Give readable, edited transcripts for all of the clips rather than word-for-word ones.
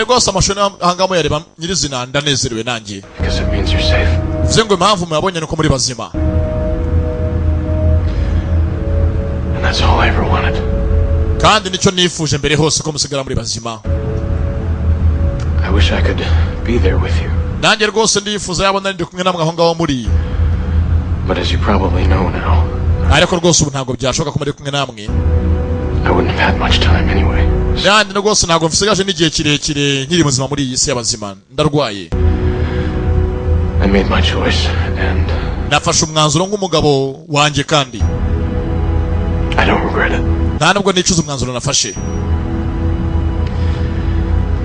Cyane rwose, amashusho ahangaha muyareba nyirizina, ndanezerewe nanjye. Because it means you're safe. Bivuze ngo impamvu muyabonye nuko muri bazima. And that's all I ever wanted. Kandi nicyo nifuje mbere hose, ko musigara muri bazima. I wish I could be there with you. Nanjye rwose ndifuza yabona ndi kumwe namwe aho ngaho muri. But as you probably know now, Ariko rwose ubu ntabwo byashoboka ko muri kumwe namwe. I wouldn't have had much time anyway. Kandi rwose ntabwo msigaje n'igihe kirekire nkiri muzima muri iyi si y'abazima, ndarwaye. I made my choice, and Nafashe umwanzuro nk'umugabo wanjye, kandi I don't regret it. nta nubwo nicuza umwanzuro nafashe.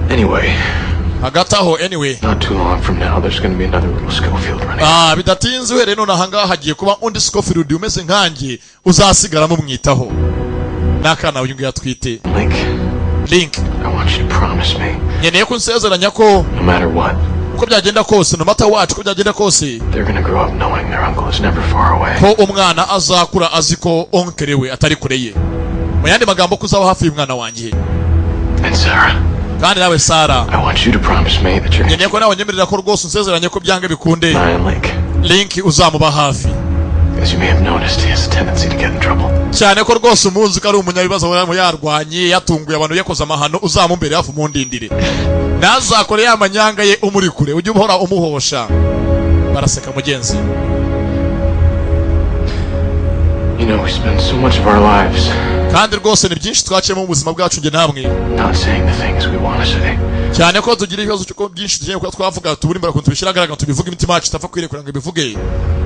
Anyway, Hagati aho, anyway, not too long from now, there's going to be another little Schofield running. Ah, bidatinze, uhereye none ahangaha hagiye kuba undi Scofield umeze nkanjye uzasigara mumwitaho n'akana uyu nguyu atwite. Link, Link, I want you to promise me, nkeneye ko unsezeranya ko no matter what, uko byagenda kose, no matter what, uko byagenda kose, they're going to grow up knowing their uncle is never far away. ko umwana azakura azi ko oncle we atari kure ye. Mu yandi magambo, ko uzaba hafi y'umwana wanjye. And Sarah, Kandi nawe Sara, I want you to promise me that you're going nkeneye ko nawe nyemerera ko rwose unsezeranye ko byange bikunde to eye on Link. Link uzamuba hafi. As you may have noticed, he has a tendency to get in trouble. Cyane ko rwose umuzi ko ari umunyabibazo, ahora yarwanye, yatunguye abantu, yakoze amahano. Uzamumbere hafi, umundindire, ntazakore ya manyanga ye umuri kure, ujye uhora umuhosha. Baraseka mugenzi. You know, we spend so much of our lives Kandi rwose ni byinshi twaciyemo mu buzima bwacu njye namwe, not saying the things we want to say. cyane ko tugira ibibazo cy'uko byinshi tugiye kuba twavuga tubura imbaraga tubishyira ahagaragara, tubivuge, imitima yacu itapfa kwirekura ngo ibivuge.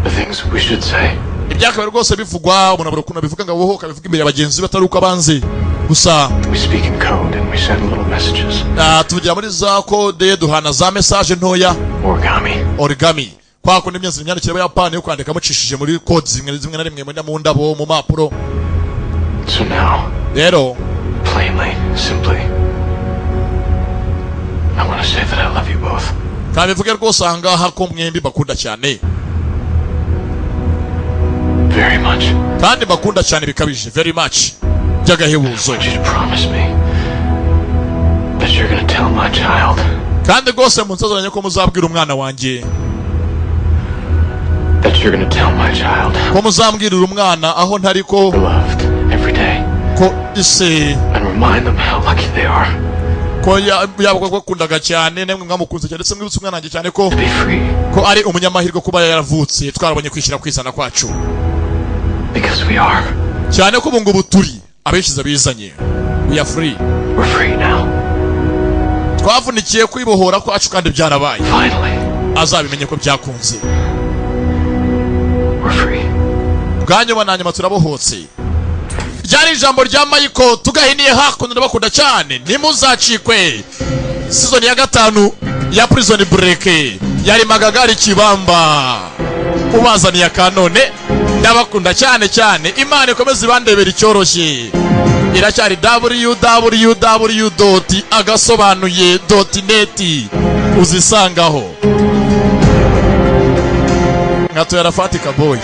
The things we should say. Ibyakabaye rwose bivugwa, umuntu abura ukuntu abivuga ngo abohoke abivuga imbere ya bagenzi be, atari uko abanze gusa. We speak in code and we send little messages. Ah, tuvugira muri za code, duhana za message ntoya. Origami. Origami, kwa kundi imyanzuro, imyandikire y'Abayapani yo kwandika mucishije muri code zimwe zimwe na rimwe mu ndabo, mu mpapuro. So now, Rero, plainly, simply, I want to say that I love you both. Kabivuge rwose ahangaha ko mwembi bakunda cyane. Very much. Kandi bakunda cyane bikabije, very much, by'agahebuzo. I want you to promise me that you're going to tell my child Kandi rwose munsezeranye ko muzabwira umwana wanjye, that you're going to tell my child ko muzambwirira umwana aho ntari ko they're loved every day ko ise and remind them how lucky they are ko yaba bakundaga cyane, namwe mwamukunze cyane, ndetse mwibutse umwana wanjye cyane ko to be free ko ari umunyamahirwe kuba yaravutse twarabonye kwishyira kwizana kwacu. Because we are. Cyane ko ubu ngubu turi abishyize bizanye, we are free. We're free now. Twavunikiye kwibohora kwacu kandi byarabaye. Finally, Azabimenye ko byakunze. we're free. Bwa nyuma na nyuma turabohotse. Ryari ijambo rya Michael tugahiniye hakuno. Ndabakunda cyane, ntimuzacikwe season ya 5 ya Prison Break. Yari Magagari Kibamba ubazaniye akanone. Ndabakunda cyane cyane, Imana ikomeze ibandebera icyoroshye. Iracyari www.agasobanuye.net, uzisangaho nka tuyarafatika boy.